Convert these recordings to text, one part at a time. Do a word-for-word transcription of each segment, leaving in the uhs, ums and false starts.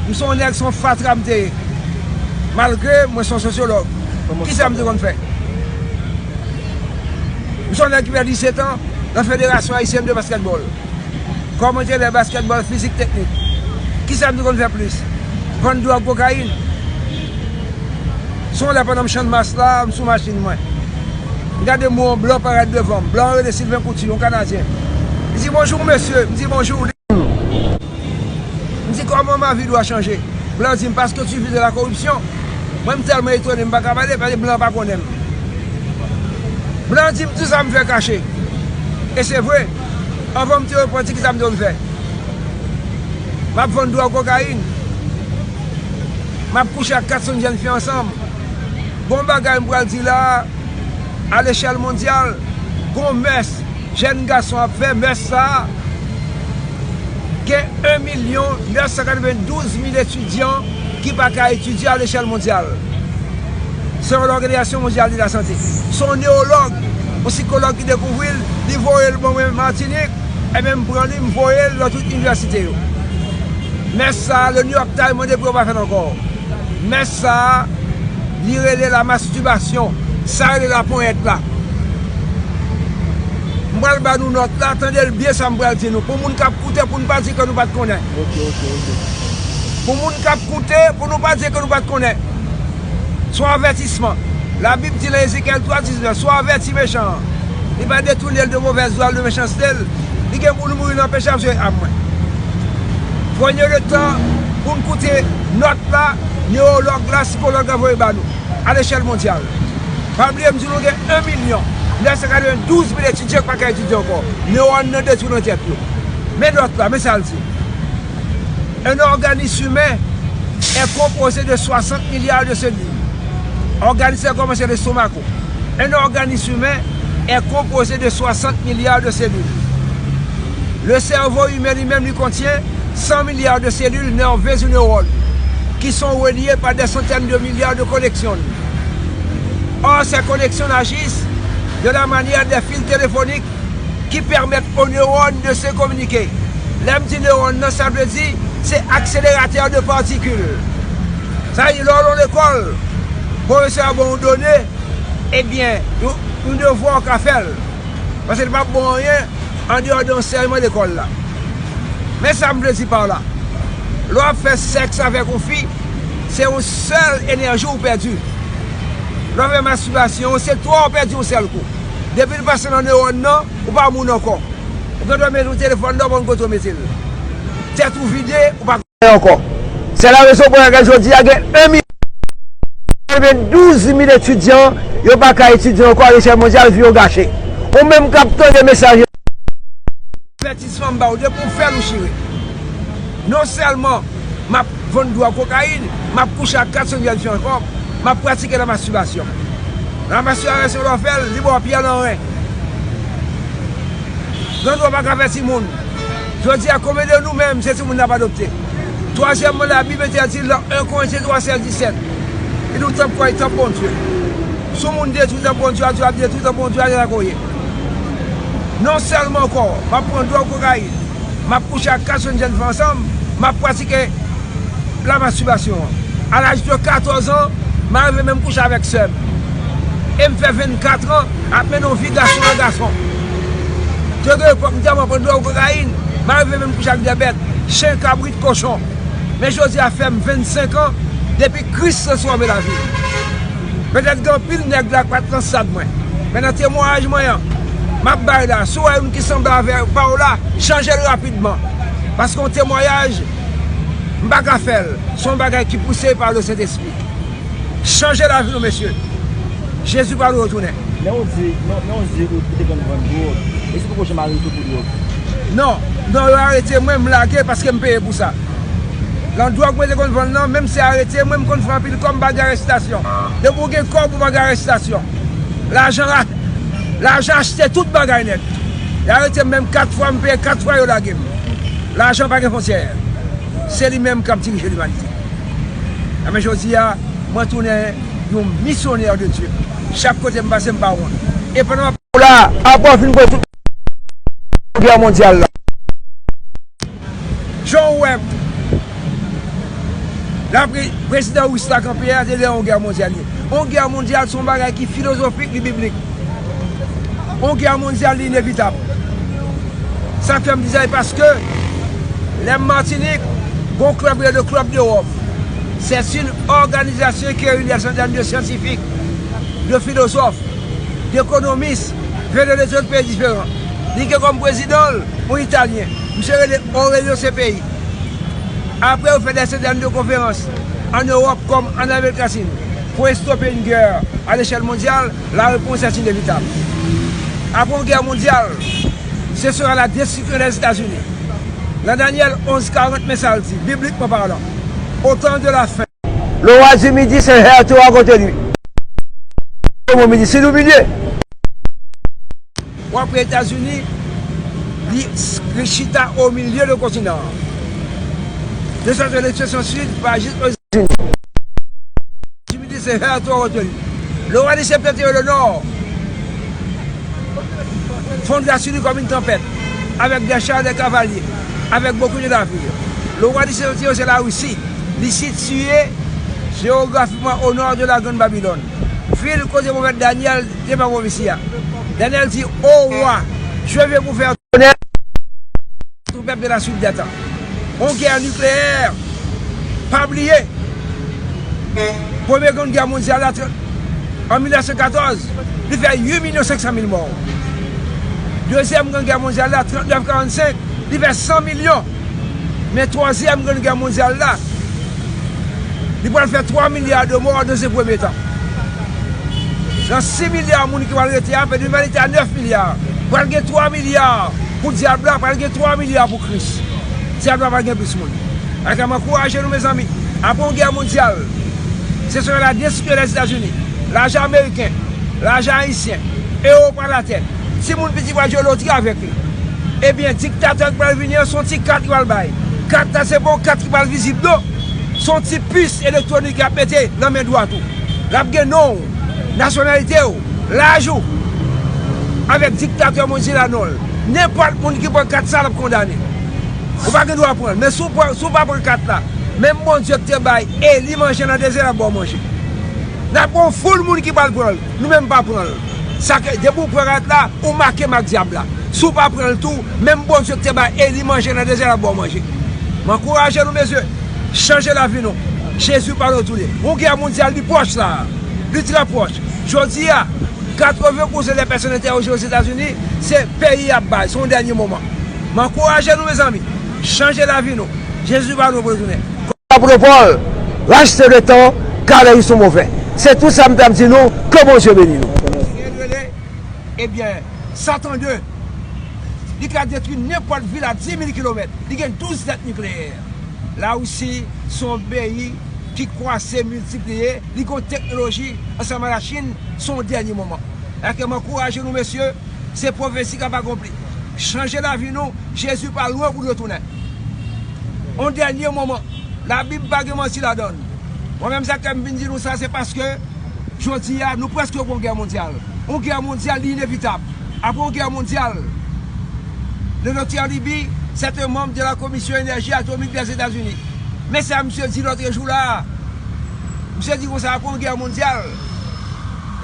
M se yon nèg, se yon fatra m te ye. Malgre mwen se yon sosyològ. Kisa m te konn fè? M se yon nèg ki fè disèt an nan Federasyon Ayisyèn de Baskètbòl. Kòm antrenè baskètbòl fizik teknik. Kisa m te konn fè plis? Vann dwòg, kokayin. Se yon lè pandan m chann mas la, m sou machin mwen. M gade m wè yon blan parèt devan m. Blan an rele Sylvain Couture, yon Kanadyen. Li di, "Bonjour, monsieur." M di, "Bonjour." M di, "Comment ma vie doit changer?" Blan di m, "Parce que tu vis de la corruption." Mwen, m tèlman etone, m pa ka pale, paske blan pa konnen m. Blan di m, "Tout sa m fè kache." E se vre, anvan m te repanti, kisa m te konn fè? M ap vann dwòg, kokayin. M ap kouche ak kat san jèn fi ansanm. Bon bagay m pral di la a, a lechèl mondyal, gon mès jèn gason ap fè, mès sa a, gen en milyon nèf san katrevendouz mil etidyan ki pa ka etidye a lechèl mondyal. Selon Lòganizasyon Mondyal de la Sante. Se yon newològ, yon sikològ ki dekouvri l, li voye l ban mwen Matinik, ebyen m pran li, m voye l nan tout inivèsite yo. Mès sa a, le New York Times mande pou yo pa fè l ankò. Mès sa a, li rele la mastibasyon. Sa rele laponyèt la. M pral ba nou nòt la, tande l byen sa m pral di nou. Pou moun k ap koute, pou n pa di ke nou pa t konnen. Ok, ok, ok. Pou moun k ap koute, pou nou pa di ke nou pa t konnen. Se yon avètisman. Labib di nan Ezekyèl twa diznèf, se yon avèti mechan an. Li pa detounen l de movèz vwa l, de mechanste l. Li gen pou l mouri nan peche, ap jwe ak mwen. Pran le tan pou n koute nòt la, newològ la, sikològ la voye ba nou, a lechèl mondyal. Pa bliye, m di nou gen en milyon nèf san katrevendouz mil etidyan ki pa ka etidye ankò. Newòn nan detwi nan tèt yo. Men nòt la, men sa l di. Un organisme humain est composé de soixante milliards de cellules. Organisme humain, c'est l'estomac. Un organisme humain est composé de soixante milliards de cellules. Le cerveau humain lui-même lui contient cent milliards de cellules nerveuses ou neurones qui sont reliées par des centaines de milliards de connexions. Or, ces connexions agissent de la manière des fils téléphoniques qui permettent aux neurones de se communiquer. Lè m di newòn nan, sa vle di se akseleratè de patikil. Sa vle di lè w lekòl, pwofesè a ba w yon done, ebyen, yon, yon devwa w ka fè l. Paske li p ap ba w anyen andeyò de ansèyman lekòl la. Men sa m vle di pa la. Lè w ap fè sèks avèk yon fi, se yon sèl enèji w pèdi. Lè w fè mastibasyon, se twa w pèdi yon sèl kou. Depi l pase nan newòn nan, ou pa moun ankò. Ou gen dwa mete yon telefòn la, ou pa konn kote w mete l. Tèt ou vide, ou pa konn ankò. Se la rezon pou lakèl jodi a gen en milyon katrevendouz mil etidyan, yo pa ka etidye ankò a lechèl mondyal, vi yo gache. Ou menm k ap tande mesaj avètisman m ba w, depi w fè l ou chire. Non sèlman m ap vann dwòg, kokayin, m ap kouche ak kat san jèn fi ankò, m ap pratike la mastibasyon. La mastibasyon, lè w fè l, li ba w pyè nan ren. Grandwa pa ka fè timoun. Jodi a, konbyen de nou menm, se timoun n ap adopte? Twazyèmman, Labib entèdi lan en Korentyen twa sèz disèt. Li di w tanp kò, tanp Bondye. Si yon moun detwi tanp Bondye a, Dye ap detwi tanp Bondye a, se sa ke w ye. Non sèlman ankò, m ap pran dwòg, kokayin, m ap kouche ak kat jèn fi ansanm, m ap pratike la mastibasyon an. A laj de katòz an, m arive menm kouche avèk sè m. E m fè vennkat an, ap mennen yon vi gason a gason. Te gen epòk, m te ap pran dwòg, kokayin, m arive menm kouche ak dè bèt, chen, kabrit, kochon. Men jodi a fè m vennsenk an, depi Kris transfòme lavi m. Petèt gen anpil nèg la k pa t nan stad mwen. Men nan temwayaj mwen an, m ap bay la, si w wè youn ki sanble avè pa w la, chanje l rapidman. Paske yon temwayaj, m pa ka fè l. Se yon bagay ki pouse pa le Sentespri. Chanje lavi nou, mesye. Jezi pral retounen. Lè w di, non, lè w di ou te konn vann dwòg, èske ou poko janm arete pou dwòg? Non, non, yo arete mwen, m lage paske m peye pou sa. Lan dwòg mwen te konn vann nan, menm si arete mwen, m konn fè anpil kòb, m pa gen arèstasyon. Depi w gen kòb, ou pa gen arèstasyon. Lajan ra-, lajan achte tout bagay nèt. Yo arete m menm kat fwa, m peye kat fwa, yo lage m. Lajan pa gen fwontyè. Se li menm k ap dirije limanite. Enben, jodi a, mwen tounen yon misyonè de Dye. Chak kote m pase, m pa wont. E pandan m ap la, apre w fin pran tout gè mondyal la. Jan w wè, La pre-, prezidan ris la kanpe a, se de yon gè mondyal li ye. Yon gè mondyal se yon bagay ki filozofik, li biblik. Yon gè mondyal li inevitab. Sa k fè m di sa, se paske lè m Matinik, gon klèb rele klèb de Wòm. C'est une organisation qui réunit des centaines de scientifiques, de philosophes, d'économistes, venant de zòt peyi diferan. Li gen kòm prezidan l yon Italyen. Misye rele Aurelio Cepei. Apre, yo fè des centaines de conférences en Europe comme en Amérique latine pour stopper une guerre à l'échelle mondiale. La réponse est inévitable. Après une guerre mondiale, ce sera la destruction des États-Unis. Dans Daniel onze quarante, men sa l di, bibliquement parlant, au temps de la fin. Le roi du Midi se heurtera contre lui. Le mot Midi, si nou milye. W ap wè Etazini, li, li chita o milye de kontinan an. De sorte que l'expression sud va jusqu'aux États-Unis. Timide se heurtera contre lui. Le roi du septentrion et le nord fondra sur lui comme une tempête, avec des chars, des cavaliers, avec beaucoup de navires. Le roi du septentrion, c'est la Russie. Li sitiye jewografikman o nò de la Grande Babylone, vil kote pwofèt Danyèl te fè pwofesi a. Danyèl di, O roi, je vais vous faire connaître tout peuple de la suite des temps. Yon gè nikleyè, pa bliye, premye Grann Gè mondyal la, an mil nèf san katòz, li fè uit milyon senk san mil mò. Dezyèm Grann Gè mondyal la, trannèf karannsenk, li fè san milyon. Men twazyèm Grann Gè mondyal la, li pral fè twa milya de mò nan se premye tan. Nan sis milya moun ki pral rete a, fè limanite a nèf milya. Pral gen twa milya pou dyab la, pral gen twa milya pou Kris. Dyab la pral gen plis moun. Alò, m ankouraje nou, mezanmi. Apre yon gè mondyal, ce sera la destruction des États-Unis. Lajan ameriken, lajan ayisyen, ewo pral atè. Timoun piti pral jwe lotri avèk li. Ebyen, diktatè ki pral vini an, se yon ti kat li pral bay. Kat la, se pa yon kat ki pral vizib, non. Se yon ti pis elektwonik y ap mete nan men dwat ou. L ap gen non w, nasyonalite w, laj ou, avèk diktatè Moyiz la nan l. Nenpòt moun ki pran kat sa, l ap kondane. Ou pa gen dwa pran l. Men si w pran, si w pa pran kat la, menm Bondye ki te bay Eli manje nan dezè, l ap ba w manje. N ap gen yon foul moun ki pral pran l. Nou menm pa pran l. Sa ke, depi w pran kat la, ou make mak dyab la. Si w pa pran l tou, menm Bondye ki te bay Eli manje nan dezè, l ap ba w manje. M ankouraje nou, mesye. Chanje lavi nou. Jezi pa retounen. Yon gè mondyal li pwòch la. Li trè pwòch. Jodi a, katreven pousan dè pèsòn entèwoje Ozetazini, se peyi y ap bay. Se yon dènye moman. M ankouraje nou, mezanmi. Chanje lavi nou. Jezi pa retounen. Apot Pòl, rachte le tan, car les jours sont mauvais. Se tout sa m t ap di nou, ke Bondye beni nou. Ebyen, Satan de, li ka detwi nenpòt vil a dis mil kilomèt. Li gen douz tèt nikleyè. Larisi se yon peyi ki kwase, miltipliye, li gen yon teknoloji ansanm ak Lachin, se yon dènye moman. Èske m ankouraje nou, mesye? Se pwofesi k ap akonpli. Chanje lavi nou, Jezi pa lwen pou l retounen. Yon dènye moman, Labib pa gen manti ladan l. Mwen menm sa k fè m vin di nou sa, se paske jodi a, nou prèske pran yon gè mondyal. Yon gè mondyal, li inevitab. Apre yon gè mondyal, le doktè Libby, se te manm de la Komisyon Enèji Atomik dèzetazini. Men sa misye di lòt jou la a. Misye di konsa, apre yon gè mondyal,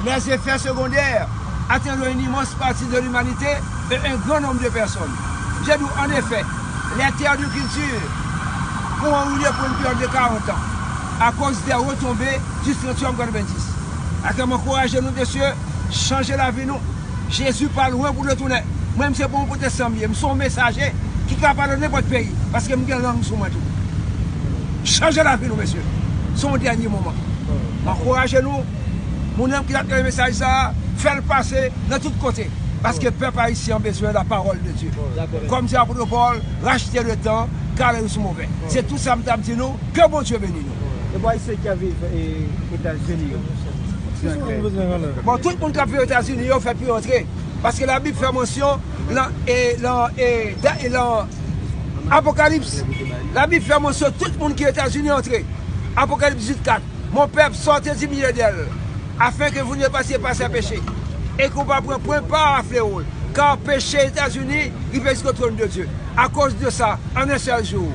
les effets secondaires atteindront une immense partie de l'humanité et un grand nombre de personnes. Misye di, en effet, les terres de culture pourront rouler pour une période de quarante ans à cause des retombées du strontium quatre-vingt-dix. Atè, m ankouraje nou, mesye, chanje lavi nou. Jezi pa lwen pou l retounen. Mwen, m se pa yon pwotestan m ye, m se yon mesaje ki ka pale nenpòt peyi, paske m gen lang sou mwen tou. Chanje lavi nou, mesye. Se yon dènye moman. M ankouraje nou, moun nan ki t ap tande mesaj sa a, fè l pase nan tout kote, paske pèp ayisyen an bezwen la parole de Dieu. Kòm di apot Pòl, rachte le tan, car les jours sont mauvais. Se tout sa m t ap di nou, ke Bondye beni nou. E pou Ayisyen ki ap viv, e, Etazini yo? Bon, tout moun k ap viv Etazini yo fèt pou yo antre. Paske Labib fè mansyon lan, e, lan, e, da, e, lan Apokalips. Labib fè mansyon tout moun ki Etazini antre. Apokalips dizuit kat. Mon peuple, sortez du milieu d'elle, afin que vous ne passiez pas ses péchés, et que vous ne preniez point part à fléau, car péché États-Unis, il fait jusqu'au trône de Dieu. À cause de ça, en un seul jour,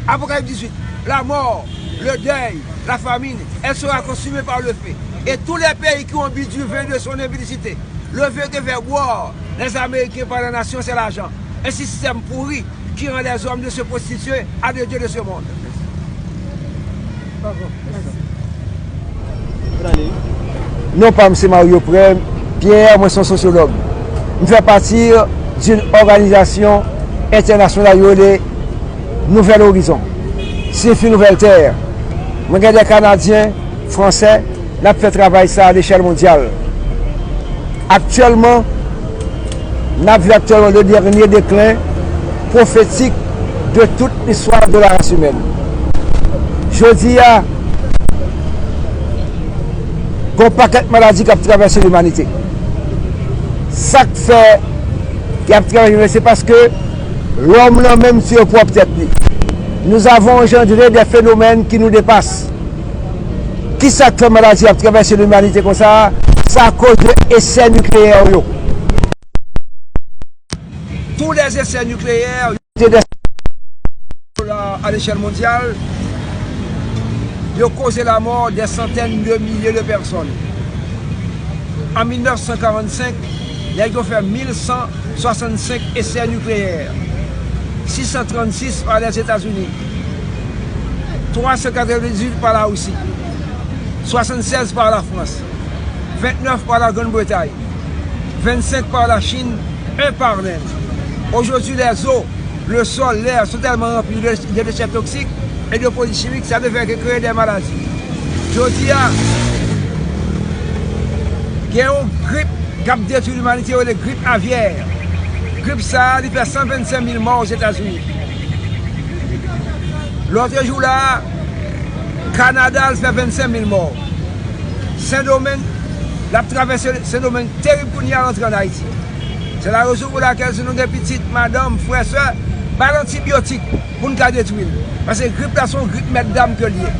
Apocalypse dix-huit, la mort, Le deuil, la famine, elle sera consumée par le feu. Et tous les pays qui ont bu du vin de son impudicité, le feu que fait boire les Américains par la nation, c'est l'argent. Un système pourri qui rend les hommes de se prostituer à des dieux de ce monde. Non pa m se Mario Prem Pierre, mwen se yon sosyològ. M fè pati d'une òganizasyon entènasyonal yo rele Nouvel Horizon, siyifi Nouvèl Tè. Mwen gen de Kanadyen, Fransè, n ap fè travay sa a lechèl mondyal. Aktyèlman, n ap viv aktyèlman le dènye deklen pwofetik de tout listwa de la ras imèn. Jodi a, gen yon pakèt maladi k ap travèse limanite. Sa k fè y ap travèse, se paske lòm lan menm tiye pwòp tèt li. Nous avons engendré des phénomènes qui nous dépassent. Kisa k fè maladi ap travèse limanite konsa? Se akoz de esè nikleyè yo. Tous les essais nucléaires à l'échelle mondiale, ils ont causé la mort des centaines de milliers de personnes. En mille neuf cent quarante-cinq, nèg yo fè mil cent soixante-cinq essais nucléaires, six cent trente-six par les États-Unis, trois cent quatre-vingt-dix-huit par la Russie, soixante-seize par la France, vingt-neuf par la Grande-Bretagne, vingt-cinq par la Chine, un par l'Inde. Aujourd'hui, les eaux, le sol, l'air sont tellement remplis de, de déchets toxiques et de produits chimiques, ça ne fait que créer des maladies. Jodi a, gen yon grip k ap detwi limanite, yo rele grip avyè. Grip sa a, li fè san vennsenk mil mò Ozetazini. Lòt jou la a, Kanada, l fè vennsenk mil mò. Sendomeng, l ap travèse Sendomeng terib kounye a, l antre ann Ayiti. Se la rezon pou lakèl, si nou gen pitit, madanm, frè, sè, ba l antibyotik pou n ka detwi l. Paske grip la se yon grip mèt dam ke l ye.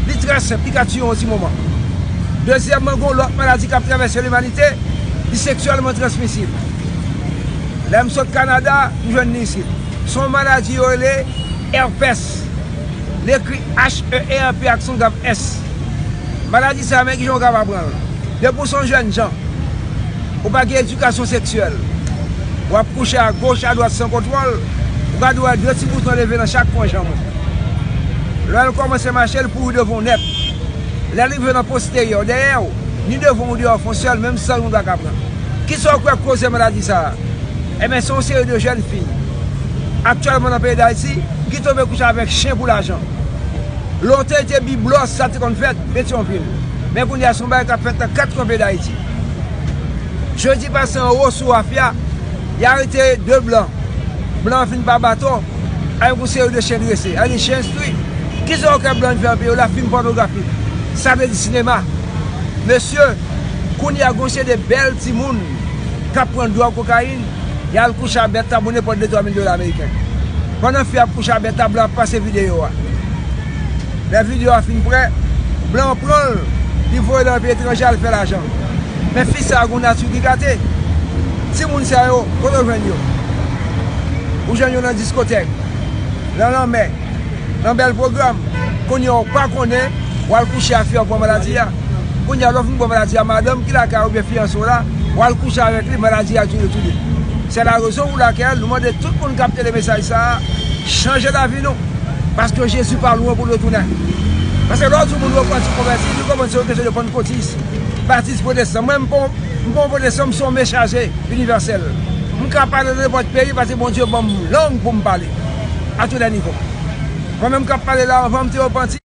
Li trè senp, li ka tiye w yon ti moman. Dezyèmman, gen yon lòt maladi k ap travèse limanite, li seksyèlman transmisib. Lè m sot Kanada, m jwenn li isit. Se yon maladi yo rele èpès. Li ekri H E R P aksan grav S. Maladi sa a, men ki jan w ka pa pran l. Depi w se yon jèn jan, ou pa gen edikasyon seksyèl, w ap kouche a goch, a dwat san kontwòl, ou ka dwe wè de ti bouton leve nan chak kwen janm ou. Lè l kòmanse mache, l pouri devan w nèt. Lè l rive nan posteryè, dèyè w, ni devan w, dèyè w, fè yon sèl, menm san yon pa ka pran. Kisa w kwè k koze maladi sa a? Ebyen, se yon seri de jèn fi, aktyèlman nan peyi Dayiti, ki tonbe kouche avèk chen pou lajan. Lontan, e te biblos sa te konn fèt Petyonvil. Men kounye a, se yon bagay k ap fèt nan kat kwen peyi Dayiti. Jedi pase, anwo sou Wafya, y arete de blan. Blan an fin pa baton, avèk yon seri de chen drese, avèk chen enstwi. Kisa w kwè blan yo fè nan peyi yo la? Fim pònografik. Sa vle di sinema. Mesye, kounye a, gon seri de bèl timoun k ap pran dwòg, kokayin, y al kouche a bèt tab ou nenpòt de twa mil dola ameriken. Pandan fi a ap kouche a bèt tab, blan ap pase videyo a. Lè videyo a fin prè, blan an pran l, li voye l nan peyi etranje al fè lajan. Men fi sa a gon nati ki gate. Timoun sa yo, kote w jwenn yo? Ou jwenn yo nan diskotèk, nan lanmè, nan bèl pwogram. Kounye a w pa konnen, w al kouche a fi a, w pran maladi a. Kounye a, lè w fin pran maladi a, madanm ki lakay oubyen fiyanse w la, w al kouche avèk li, maladi a touye w tou de. Se la rezon pou lakèl nou mande tout moun k ap tande mesaj sa a, chanje lavi nou. Paske Jezi pa lwen pou l retounen. Paske lè w di yon moun repanti, konvèti, nou konprann se yon kesyon de pannkotis, batis pwotestan. Mwen, m pa yon, m pa yon pwotestan, m se yon mesaje inivèsèl. M ka pale nan nenpòt peyi paske Bondye ban m lang pou m pale. A tou lè nivo. Mwen menm k ap pale la, anvan m te repanti,